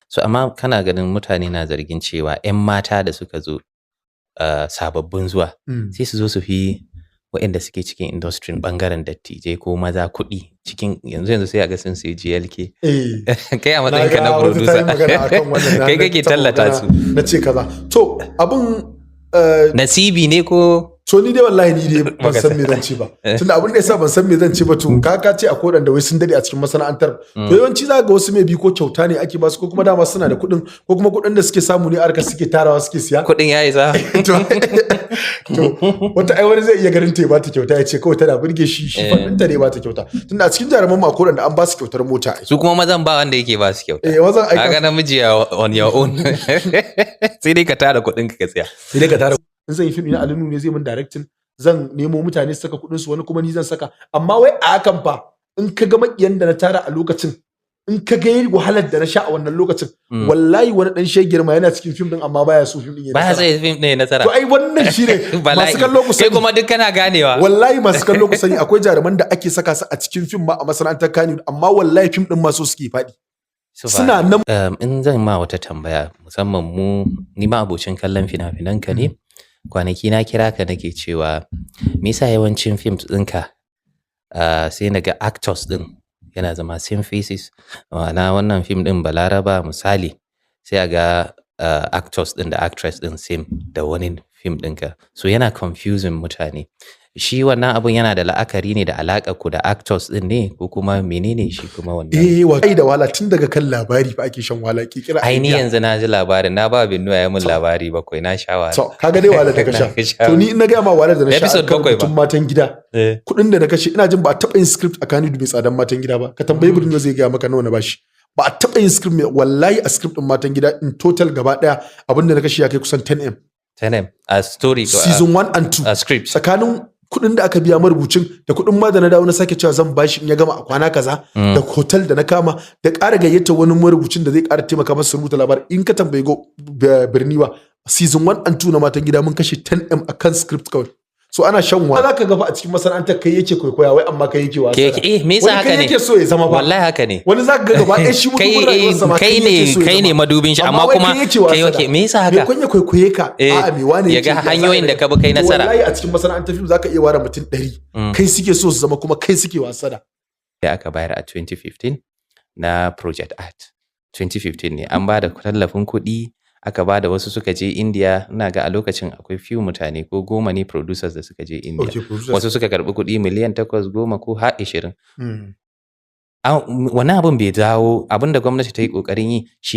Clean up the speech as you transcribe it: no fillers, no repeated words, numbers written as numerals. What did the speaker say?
So amma kana ganin mutane na zargin cewa 'yan mata da suka zo sababbin zuwa sai su zo su fi waɗanda suke cikin industry ɓangaren dattijai ko maza kuɗi cikin yanzu yanzu, sai a ga sun sayi GLK. Kai a Na matsayinka ga na wata ta yi producer, magana akan wannan, kai na kake taɓa tallata magana, su. Na ce kaza. To abun Nasibi ne ko? To ni dai wallahi ni dai ban Baka san me zan ce ba. Tunda abin da yasa ban san me zan ce ba, to ka ce akwai waɗanda wai sun dade a cikin masana'antar. To yawanci za ga wasu mai bi ko kyauta ne ake basu, ko kuma dama suna da kuɗin, ko kuma kuɗin da suke samu ne arka suke tarawa suke siya. Kuɗin ya isa. To wata ai wani zai iya ganin ta ya bata kyauta, ya ce kawai tana burge shi, shi fannin ta ne bata kyauta. Tunda a cikin jaruman mu akwai waɗanda an ba su kyautar mota ai. Su kuma mazan ba wanda yake ba su kyauta. Eh, mazan ai Kaga namiji on your own, sai dai ka tara kuɗin ka siya. Sai dai ka tara. In zan yi fim ina Ali Nuhu ne zai min directing, zan nemo mutane su saka kuɗin su, wani kuma ni zan saka. Amma wai a hakan fa, in ka ga makiyan da na tara a lokacin, in ka ga wahalar da na sha a wannan lokacin, wallahi wani dan shegiyar ma yana cikin fim din amma baya so fim din ya Baya nasara. sai fim ɗin ya nasara. To ai wannan shine Bala'i. masu kallo ku Kai sani. kuma duk kana ganewa. Wallahi masu kallo ku sani, akwai jaruman da ake saka su a cikin fim ma a masana'antar Kannywood, amma wallahi fim din ma so suke faɗi suna nan. In zan ma wata tambaya, musamman mu, ni ma abocin kallon fina-finan ka ne. Kwanaki na kira ka, nake cewa me yasa yawancin films ɗinka sai na ga actors ɗin yana zama same faces? Ma'ana wannan fim ɗin Balaraba misali, sai a ga actors ɗin da actress ɗin same da wani fim ɗinka. So yana confusing mutane. Shi wannan abun yana da la'akari ne da alaƙar ku da actors ɗin ne, ko kuma menene shi kuma wannan? Eh, wato ai da wahala, tun daga kan labari fa ake shan wahala kira. Ai ni yanzu na ji labarin, na ba Binnuwa ya mun labari bakwai, na sha wahala. To kaga dai wahala da ka sha. Na sha. To ni in na gaya ma wahala da na sha Episode akan 7 ba. rubutun Matan Gida, kuɗin da na kashe, ina jin ba a taɓa yin script a Kannywood mai tsadan Matan Gida ba. Ka tambayi Birnin, zai gaya maka nawa na bashi. Ba a taɓa yin script mai, wallahi a script ɗin Matan Gida in total gaba ɗaya abin da na kashe ya kai kusan 10M. 10M a story ko Season 1 and 2. a script. Tsakanin kuɗin da aka biya marubucin da kuɗin ma da na dawo na sake cewa zan bashi in ya gama a kwana kaza, da hotel da na kama, da ƙara gayyata wani marubucin da zai ƙara taimaka masa rubuta labarin. In ka tambayi go Birniwa, season 1 and 2 na Matan Gida mun kashe 10M akan script kawai. So ana shan wahala. Za ka ga fa a cikin masana'antar kai yake kwaikwaya wai, amma kai yake wasa. Eh, me yasa Wani haka kai ne? yake so ya zama ba. Wallahi haka ne. Wani za ka ga gaba ɗaya shi Kai mutum rayuwarsa ma kai ne yake so ya kai ne zama. madubin shi, amma wai kuma kai yake wasa kai da. yake. Me yasa Me haka? kun ya kwaikwaye ka, a'a, me wane ya yake ga yi, ya za a hanyoyin yi da ka bi kai To nasara. wallahi a cikin masana'antar fim zaka iya ware mutum 100 kai suke so su zama, kuma kai suke wasa da. Da aka bayar a 2015 na Project Art. 2015 ne an ba da tallafin kuɗi, aka ba da, wasu suka je India. Ina ga a lokacin akwai few mutane ko 10 ne producers da suka je India. Okay, producers. Wasu suka karɓi kuɗi miliyan 8, 10 ko har 20. Wannan abun bai dawo. Abin da gwamnati ta yi ƙoƙarin yi shi